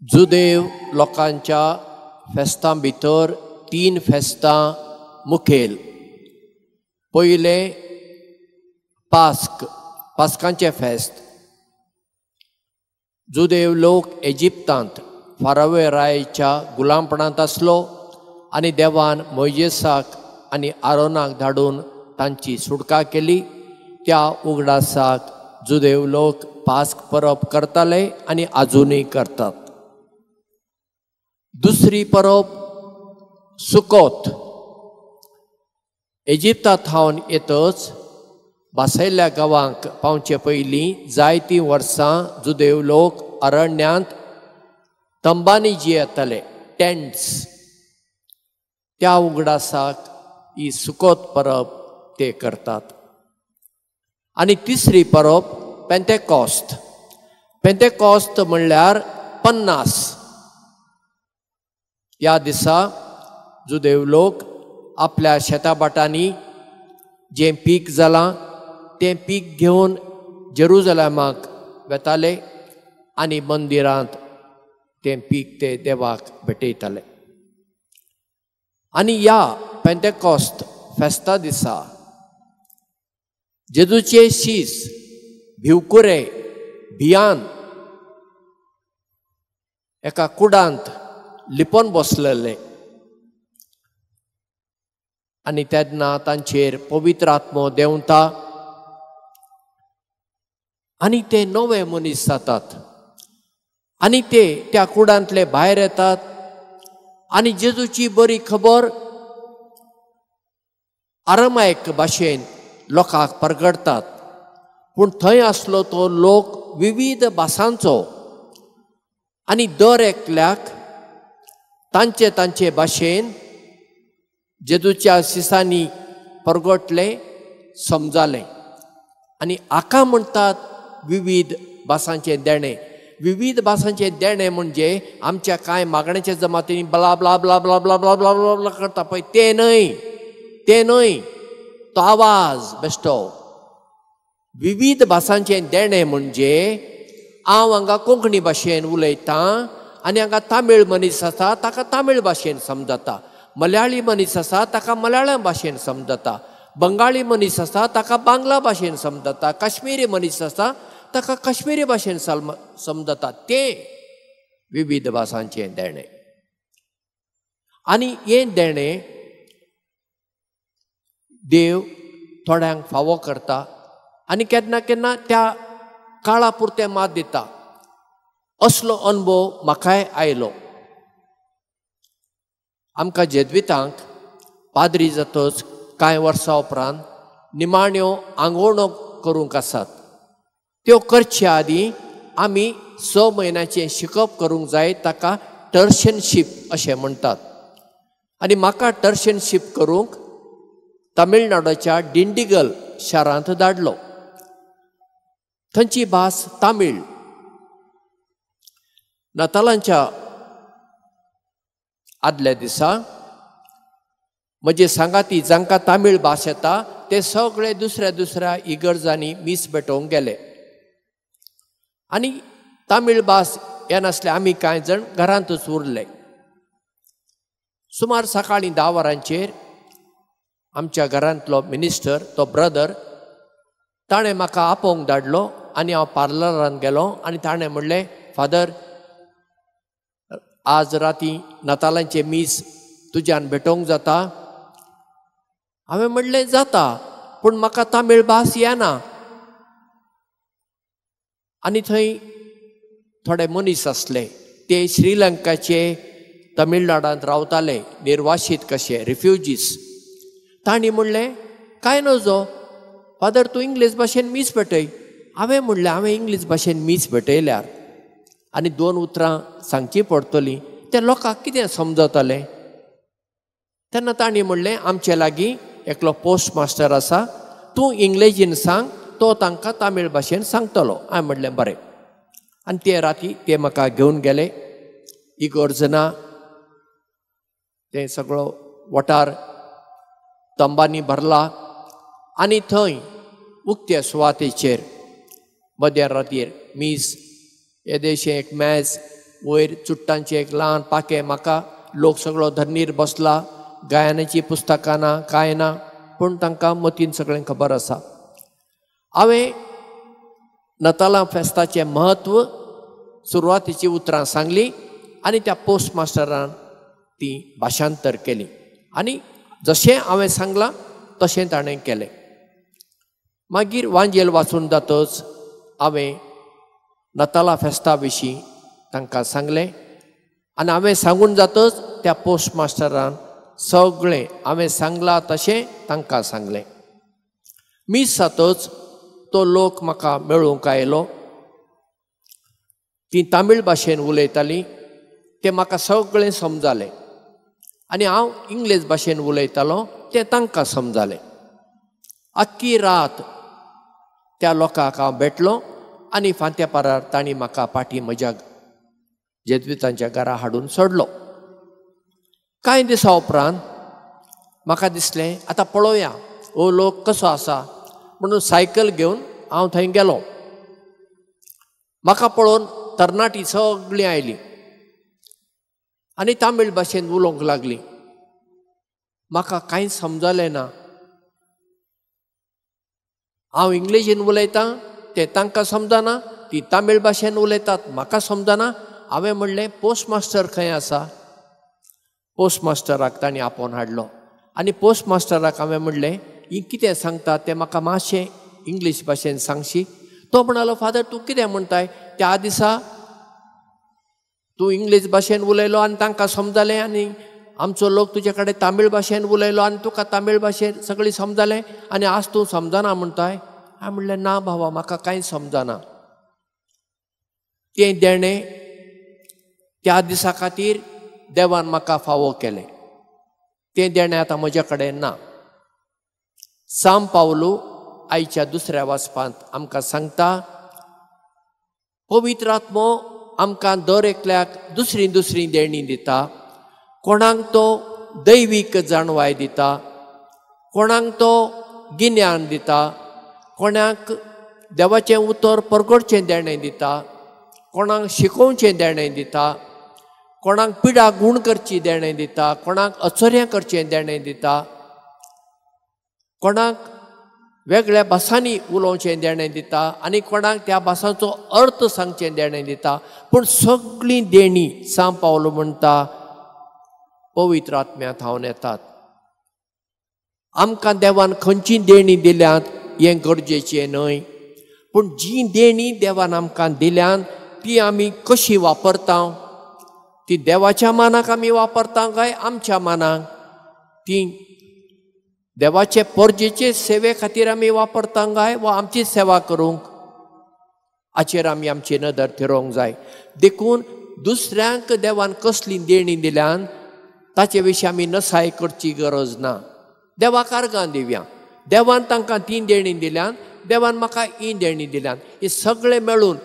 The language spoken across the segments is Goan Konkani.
जुदेव लोकांच्या फेस्तां भितर 3 फेस्तां मुखेल. पयलें पास्क, पास्कांचें फेस्त. जुदेव लोक इजिप्तांत फारावे रायाच्या गुलामपणांत आसलो आनी देवान मोयजेसाक आनी आरोनाक धाडून तांची सुटका केली. त्या उगडासाक जुदेव लोक पास्क परब करताले आनी आजुनूय करतात. दुसरी परब सुकोत. इजिप्ता थावन येतच भासयल्ल्या गांवांक पावचे पयलीं जायतीं वर्सां जुदेव लोक अरण्यांत तंबांनी जियेताले, टेंट्स. त्या उगडासाक ही सुकोत परब ते करतात. आनी तिसरी परब पेंतेकॉस्त. पेंतेकॉस्त म्हणल्यार 50. ह्या दिसा जुदेव लोक आपल्या शेताभाटांनी जें पीक जालां तें पीक घेवन जेरुजलेमाक वेताले आनी मंदिरांत तें पीक ते देवाक भेटयताले. आनी ह्या पेंतेकॉस्त फेस्ता दिसा जेजूचे शीस भिवकुरे भियान एका कुडांत लिपोन बसलेले आनी तेन्ना तांचेर पवित्र आत्मो देंवता आनी ते नवे मनीस जातात आनी ते त्या कुडांतले भायर येतात आनी जेजूची बरी खबर आरामायक भाशेन लोकांक परगडतात. पूण थंय आसलो तो लोक विविध भासांचो आनी दर एकल्याक तांचे तांचे भाशेन जेजूच्या शिसांनी परगटलें, समजालें. आनी हाका म्हणटात विविध भासांचें देणें. विविध भासांचें देणें म्हणजे आमच्या कांय मागण्याच्या जमातींनी blah blah blah blah blah blah blah blah blah करता पळय, तें न्हय, तें न्हय, तो आवाज बेश्टो. विविध भासांचें देणें म्हणजे हांव हांगा कोंकणी भाशेन उलयतां आनी हांगा तामीळ मनीस आसा ताका तामीळ भाशेन समजता, मलयाळी मनीस आसा ताका मलयाळम भाशेन समजता, बंगाळी मनीस आसा ताका बांगला भाशेन समजता, काश्मिरी मनीस आसा ताका काश्मिरी भाशेन समजता. तें विविध भासांचें देणें. आनी हें देणें देव थोड्यांक फावो करता आनी केन्ना केन्ना त्या काळा पुरतें मात दिता. असलो अणभव म्हाकाय आयलो. आमकां जेद्वितांक पाद्री जातच कांय वर्सां उपरांत निमाण्यो आंगवणो करूंक आसात. त्यो करचे आदीं आमी 6 म्हयन्याचें शिकप करूंक जाय, ताका टर्शनशीप अशें म्हणटात. आनी म्हाका टर्शनशीप करूंक तमिळनाडूच्या डिंडिगल शारांत धाडलो. थंयची भास तामीळ. नातालांच्या आदल्या दिसा म्हजे सांगाती जांकां तामीळ भास येता ते सगळे दुसऱ्या दुसऱ्या इगर्जांनी मीस भेटोवंक गेले आनी तामीळ भास येनासले आमी कांय जाण घरांतच उरले. सुमार सकाळीं 10 वरांचेर आमच्या घरांतलो मिनिस्टर, तो ब्रदर, ताणें म्हाका आपोवंक धाडलो आनी हांव पार्लरांत गेलो आनी ताणें म्हणलें, फादर, आज राती नातालांचें मीस तुज्यान भेटोवंक जाता? हांवें म्हणलें, जाता, पूण म्हाका तामीळ भास येना. आनी थंय थोडे मनीस आसले, ते श्रीलंकाचे तमिळनाडांत रावताले, निर्वाशीत कशे, रिफ्युजीस. तांणी म्हणलें, कांय नजो फादर, तूं इंग्लीश भाशेन मीस भेटय. हांवें म्हणलें, हांवें इंग्लीश भाशेन मीस भेटयल्यार आनी 2 उतरां सांगचीं पडटलीं, त्या लोकांक कितें समजतलें? तेन्ना तांणी म्हणलें, आमचे लागीं एकलो पोस्ट मास्टर आसा, तूं इंग्लेजीन सांग, तो तांकां तामीळ भाशेन सांगतलो. हांवें म्हणलें, बरें. आनी ते राती ते म्हाका घेवन गेले इगर्जना, तें सगळो वठार तंबांनी भरला आनी थंय उक्त्या सुवातेचेर मध्यान रातीर मीस येदेशें एक मॅच वयर चुट्टांचें एक ल्हान पाखें म्हाका, लोक सगळो धरणीर बसला, गायनाची पुस्तकां ना, कांय ना, पूण तांकां मतीन सगळें खबर आसा. हांवें नतालां फेस्ताचें म्हत्व सुरवातेची उतरां सांगलीं आनी त्या पोस्ट मास्टरान ती भाशांतर केली आनी जशें हांवें सांगलां तशें ताणें केलें. मागीर वांजेल वाचून जातच हांवें नतालां फेस्ता विशीं तांकां सांगलें आनी हांवें सांगून जातच त्या पोस्ट मास्टरान सगळें हांवें सांगलां तशें तांकां सांगलें. मीस जातच तो लोक म्हाका मेळूंक आयलो. ती तामीळ भाशेन उलयताली, तें म्हाका सगळें समजालें आनी हांव इंग्लेज भाशेन उलयतालो तें तांकां समजालें. आख्खी रात त्या लोकांक हांव भेटलो आनी फांत्या पारार तांणी म्हाका फाटीं म्हज्या जेजुईतांच्या घरा हाडून सोडलो. कांय दिसां उपरांत म्हाका दिसलें आतां पळोवया हो लोक कसो आसा म्हणून सायकल घेवन हांव थंय गेलो. म्हाका पळोवन तरणाटी सगळीं आयलीं आनी तामीळ भाशेन उलोवंक लागलीं. म्हाका कांय समजलें ना. हांव इंग्लिशीन उलयतां तें तांकां समजना, ती तामीळ भाशेन उलयतात म्हाका समजना. हांवें म्हणलें पोस्ट मास्टर खंय आसा? पोस्ट मास्टराक तांणी आपोवन हाडलो आनी पोस्ट मास्टराक हांवें म्हणलें ही कितें सांगता तें म्हाका मातशें इंग्लीश भाशेन सांगशी. तो म्हणालो फादर तूं कितें म्हणटाय, त्या दिसा तूं इंग्लीश भाशेन उलयलो आनी तांकां समजालें आनी आमचो लोक तुजे कडेन तामीळ भाशेन उलयलो आनी तुका तामीळ भाशेन सगळीं समजालें आनी आज तूं समजना म्हणटाय. हांवें म्हणलें ना भावा म्हाका कांय समजना. तें देणें त्या दिसा खातीर देवान म्हाका फावो केलें, तें देणें आतां म्हज्या कडेन ना. सांव पावलू आयच्या दुसऱ्या वाचपांत आमकां सांगता पवित्र आत्मो आमकां दर एकल्याक दुसरी दुसरी देणी दिता. कोणाक तो दैवीक जाणवाय दिता, कोणाक तो गिन्यान दिता, कोणाक देवाचें उतर परगटचें देणें दिता, कोणाक शिकोवचें देणें दिता, कोणाक पिडा गूण करची देणें दिता, कोणाक अचर्यां करचें देणें दिता, कोणाक वेगळ्या भासांनी उलोवचें देणें दिता आनी कोणाक त्या भासांचो अर्थ सांगचें देणें दिता. पूण सगळीं देणीं सांव पावलू म्हणटा पवित्र आत्म्या थावन येतात. आमकां देवान खंयची देणीं दिल्यांत हें गरजेचें न्हय, पूण जी देणीं देवान आमकां दिल्यांत ती आमी कशी वापरता, ती देवाच्या मानाक आमी वापरता काय आमच्या मानाक, ती देवाचे परजेचे सेवे खातीर आमी वापरता काय वा आमची सेवा करूंक, हाचेर आमी आमची नदर थिरोवंक जाय. देखून दुसऱ्यांक देवान कसली देणी दिल्यान ताचे विशीं आमी नसाय करची गरज ना. देवाक आर्गां दिवया, देवान तांकां ती देणी दिल्यान, देवान म्हाका ही देणी दिल्यान, हे सगळे मेळून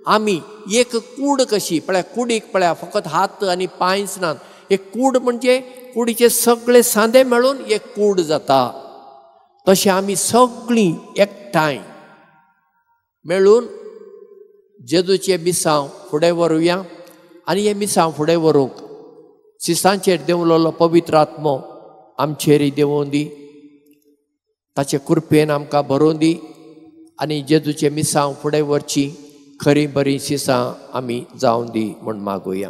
आमी एक कूड कशी, पळया कुडीक पळया फकत हात आनी पांयच नात, एक कूड म्हणजे कुडीचे सगळे सांदे मेळून एक कूड जाता. तशें आमी सगळीं एकठांय मेळून जेजूचें मिसांव फुडें व्हरुया आनी हें मिसांव फुडें व्हरूंक सिसांचेर देंवलेलो पवित्र आत्मो आमचेरय देंवोवन दी, ताचे कृपेन आमकां भरोवन दी आनी जेजूचें मिसांव फुडें व्हरची खरी बरी सिसां आमी जावन दी म्हूण मागुया.